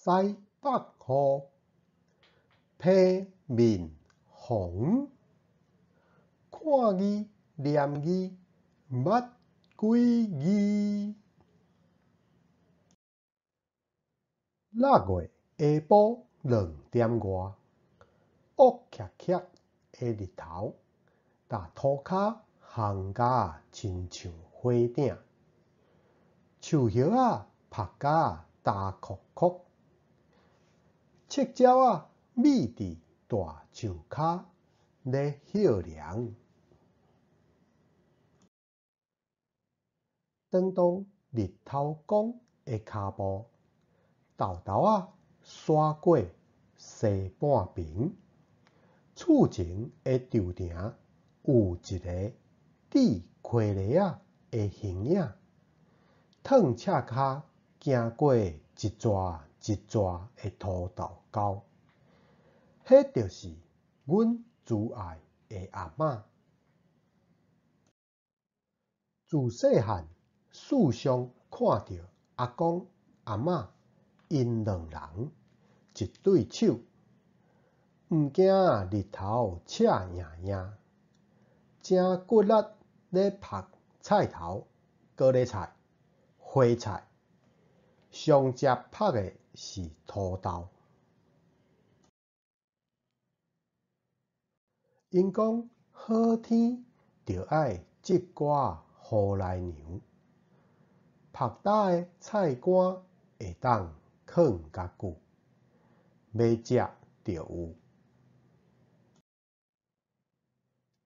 西北雨，伻面紅，看字念字，捌幾字。六月下晡2點外，烏漆漆的日頭，共塗跤烘甲親像火鼎，樹葉仔曝甲焦硞硞，赤鳥仔覕佇大樹跤咧歇涼。當當日頭公的跤步，沓沓仔徙過西半爿。厝前的稻埕有一个戴盔笠仔的形影，褪赤跤行過一逝一逝的土豆溝，彼就是阮慈愛的阿嬤。自細漢，時常看著阿公阿嬤𪜶兩人一對手，毋驚日頭赤炎炎，誠骨力咧曝菜頭、高麗菜、花菜，上捷曝的是土豆。𪜶講好天著愛織寡雨來娘，曝焦的菜乾會當囥較久，欲食就有。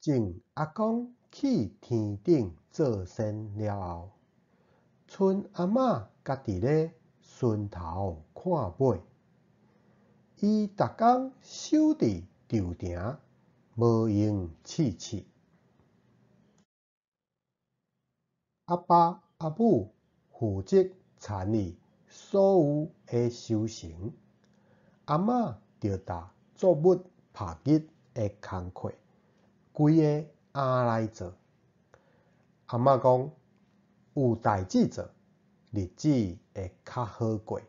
種阿公去天頂做仙了後，賰阿嬤家己咧巡頭看尾。伊逐工守佇稻埕，無閒試試。阿爸阿母負責參與所有的收成，阿嬤著擔作物曝日的工課，規个尪來做。阿嬤講，有代誌做，日子會較好過。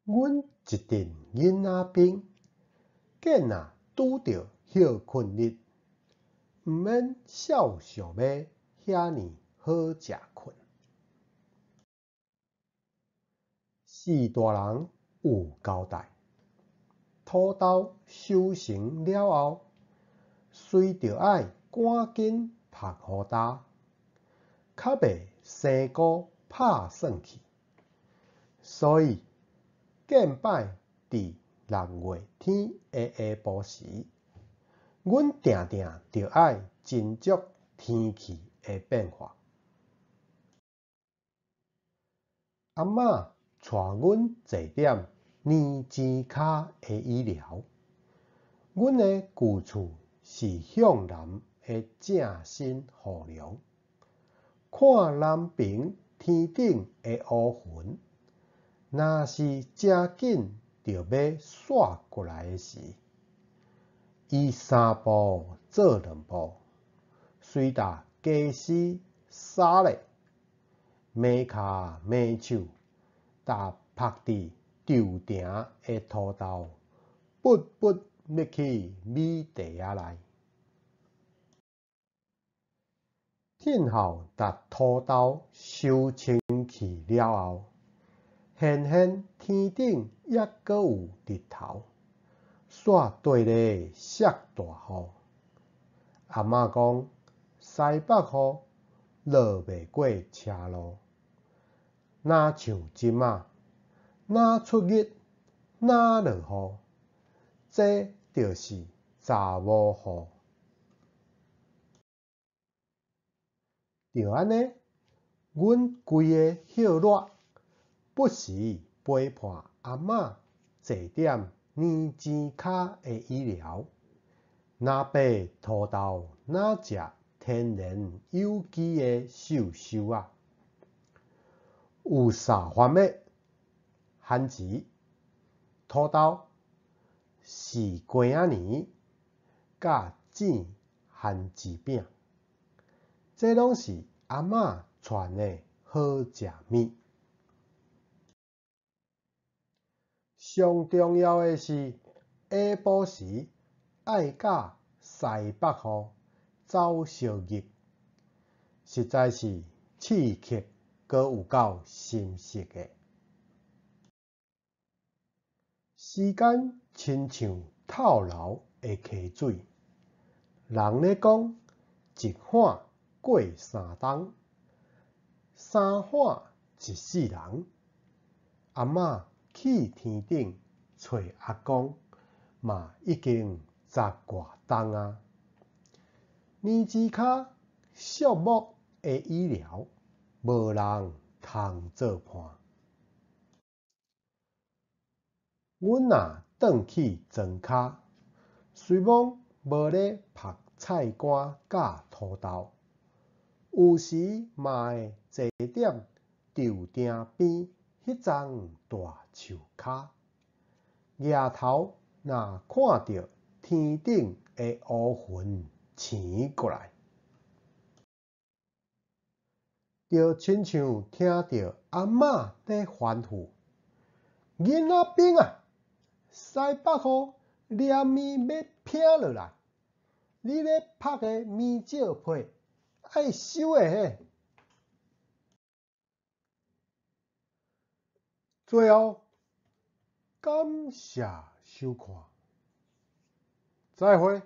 阮一陣囡仔兵，見若拄著歇睏日，毋免痟想欲遐爾好食睏。四大人有交代，土豆收成了後，隨著愛趕緊曝予焦，較袂生菇拍散去。所以，見擺佇六月天的下晡時，阮定定著愛斟酌天氣的變化。阿嬤帶阮坐踮年前跤的椅寮，阮的舊厝是向南的正身雨廊，看南爿天頂的烏雲，若是誠緊著欲煞過來的時，伊三步做兩步，隨共家私掃咧，罵跤罵手，共曝佇稻埕的土豆，滗滗入去米袋仔內。天后共土豆收清去了後，現現天頂猶閣有日頭，煞綴咧摔大雨。阿嬤講，西北雨落袂過車路，若像這馬，若出日，若落雨，這就是查某雨。就按呢，阮規個歇熱，不時陪伴阿嬤坐踮年前跤的椅寮，若爬土豆，若食天然有機的瘦岫仔，有撒番麥、番薯、土豆、糋瓜仔泥，佮煎番薯餅。這攏是阿嬤傳的好食物。上重要的是，下晡時愛佮西北雨走相入，實在是刺激閣有夠心塞的。時間親像透流的溪水，人咧講一喊過三冬，三喊一世人。阿嬤去天頂揣阿公，嘛已經十外冬矣。年之跤寂寞的醫療，無人通做伴。阮若轉去莊跤，雖罔無咧曝菜乾佮土豆，有時嘛會坐踮稻埕邊彼叢大樹跤，額頭若看著天頂的烏雲生過來，就親像聽著阿嬤咧吩咐：囡仔兵啊，西北雨連綿欲劈落來，你咧曝的棉蓆被愛收的嘿。最後，感謝收看，再會。